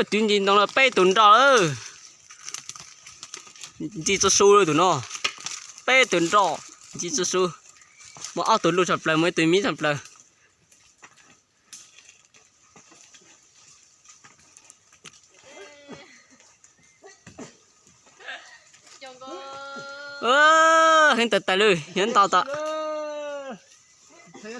Twb nce ntoo lawm peb tus nroj lawm. Ntxi txua su lawm tus no. Peb tus nroj ntxi txua su. Muaj ob tug luj tshaj plaws, muaj ib tug miv tshaj plaws. Heev tas tas lawm, yuav nto tas. Heev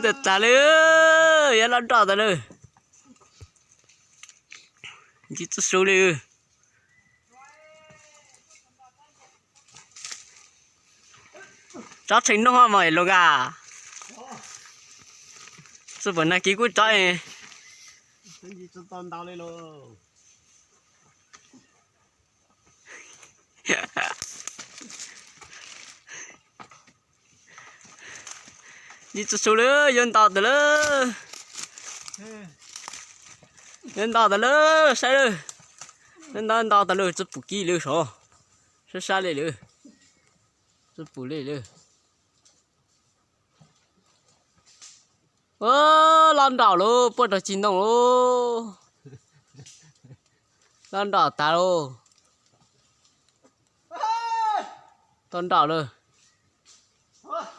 tas tas lawm, yuav loj nroj tas lawm. Ntxi txua su li. Tsob tshee noog mas los a. Txuj pom nag kiv kuj tsob. Ntxi txua su lawm, yuav nto tas lawm. Yuav nto tas lawm, saib lawm. Yuav nto nto tas lawm, txuj pum kib lawm sav. Sab sab li lawm. Txuj pum li lawm. Loj nroj lauj, puab rau cig ntoo lauj. Loj nroj tas lauj. Tau nroj lawm.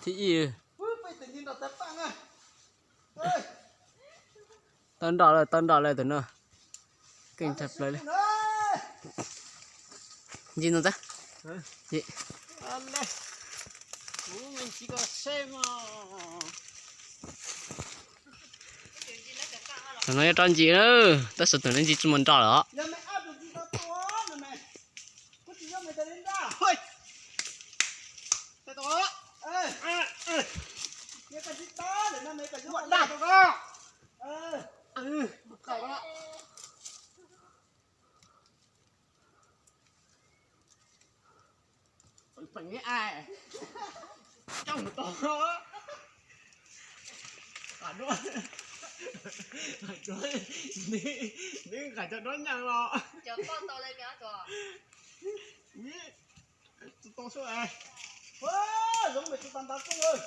Thib ib. Tau nroj lawm, tau nroj lawm tus no. Keej tshaj plaws li. Ntxi ntoo txab. Tus no yuav rov ntsis na, tab sis tus no ntxi tsis muaj nroj lawm os. Neb nqa cov duab nyaaj los. Tsis tau sub. Ua, zoo me tsis tau ntav koj.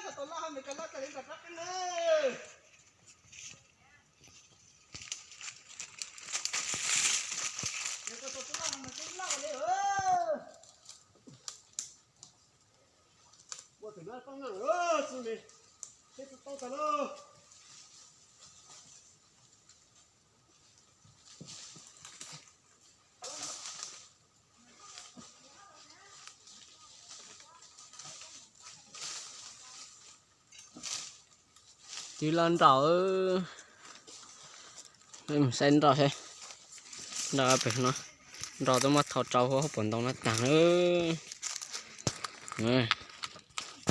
Koj tau laj hab me koj laj koj li nrog rab qeej na. Yog koj tau tub laj hab me koj laj li. Ua tus no poj naj xwb me, teb tsis tau tas lauj. Twb loj nroj, saib nroj saib, nroj pem no, nroj twb muab thau rau hauv paus ntoo no tag.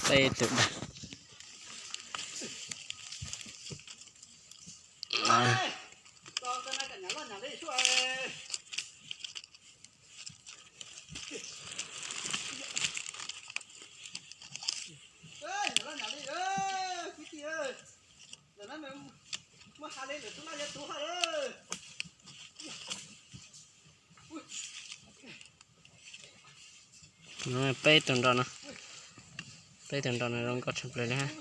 Peb tus dag. Peb tus nroj no, peb tus nroj no zoo nkauj tshaj plaws li hab.